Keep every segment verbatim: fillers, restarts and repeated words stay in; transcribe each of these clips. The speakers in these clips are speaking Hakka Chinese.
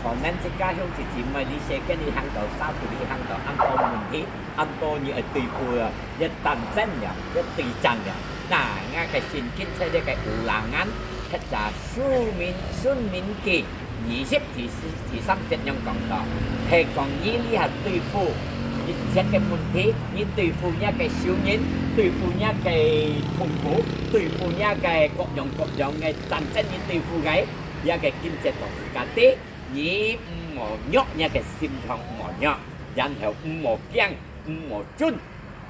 可能自家兄弟姊妹，你世間你行到，社會你行到，恁多問題，恁多你愛對付啊，要戰爭了，要對戰了。那，𠊎个聖經在這个烏拉眼，或者申命，申命記二十第四、第三節樣講到，係講你，你還對付一切个問題，你對付你个仇人，對付你个痛苦，對付你个各樣各樣个戰爭，你對付个，這个經節講自家知。 你毋好弱，若个心腸毋好弱，然後毋好驚，毋好顫，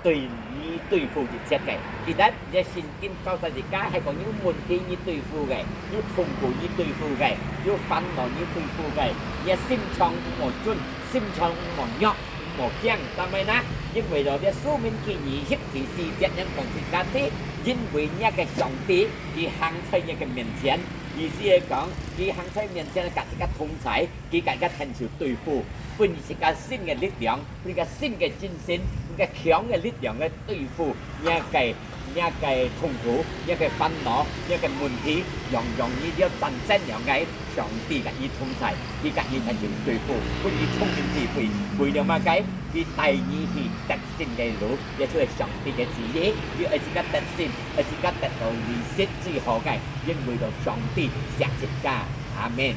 對你對付一切个。其實，這聖經交代自家，係講有問題你對付个，有痛苦你對付个，有煩惱你對付个，你个心腸毋好顫，心腸毋好弱，毋好驚，做麼个呢？因為到這申命記二十第四節，人講自家知，因為若个上帝，佢行在若个面前，意思係講，佢行在面前，佮自家同在， 佢个个親手對付，分你自家新个力量，分你个新个精神，分你个強个力量个對付，若个，若个痛苦，若个煩惱，若个問題，樣樣你了戰爭樣个，上帝佮你同在，佢佮你親手對付，分你聰明智慧，為了麼个？佢帶你去得勝个路，這就係上帝个旨意，你愛自家得勝，愛自家得到利息最好个，因為到上帝惜自家。阿門。